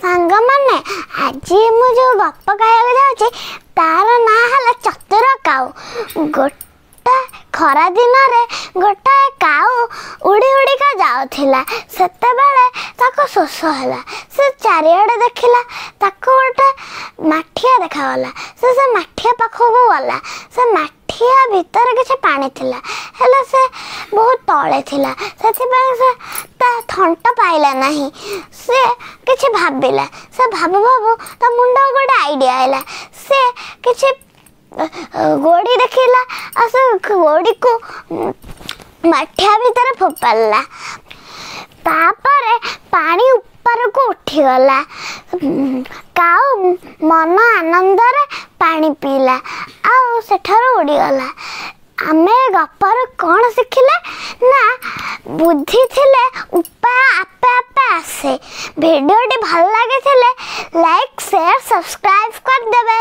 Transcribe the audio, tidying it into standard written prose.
ସାଙ୍ଗମାନେ, ଆଜି ମୁଁ ଯେଉଁ ଗପ କହିବାକୁ ଯାଉଛି ତାର ନାଁ ହେଲା ଚତୁର କାଉ। ଗୋଟା ଖରା ଦିନରେ ଗୋଟାଏ କାଉ ଉଡ଼ି ଉଡ଼ିକା ଯାଉଥିଲା। ସେତେବେଳେ ତାକୁ ଶୋଷ ହେଲା। ସେ ଚାରିଆଡ଼େ ଦେଖିଲା, ତାକୁ ଗୋଟେ ମାଠିଆ ଦେଖାଗଲା। ସେ ସେ ମାଠିଆ ପାଖକୁ ଗଲା। ସେ ମାଠିଆ ଭିତରେ କିଛି ପାଣି ଥିଲା, ହେଲେ ସେ ବହୁତ ତଳେ ଥିଲା, ସେଥିପାଇଁ ସେ ତା ଥଣ୍ଟ ପାଇଲା ନାହିଁ। ସେ କିଛି ଭାବିଲା। ସେ ଭାବୁ ଭାବୁ ତା ମୁଣ୍ଡକୁ ଗୋଟେ ଆଇଡ଼ିଆ ହେଲା। ସେ କିଛି ଗୋଡ଼ି ଦେଖିଲା ଆଉ ସେ ଗୋଡ଼ିକୁ ମାଠିଆ ଭିତରେ ଫୋପାଡ଼ିଲା। ତାପରେ ପାଣି ଉପରକୁ ଉଠିଗଲା। କାଉ ମନ ଆନନ୍ଦରେ ପାଣି ପିଇଲା ଆଉ ସେଠାରୁ ଉଡ଼ିଗଲା। ଆମେ ଗପରୁ କ'ଣ ଶିଖିଲେ ନା, ବୁଦ୍ଧି ଥିଲେ ଉପାୟ ଆପେ ଆପେ ଆସେ। ଭିଡ଼ିଓଟି ଭଲ ଲାଗିଥିଲେ ଲାଇକ୍, ସେୟାର, ସବସ୍କ୍ରାଇବ୍ କରିଦେବେ।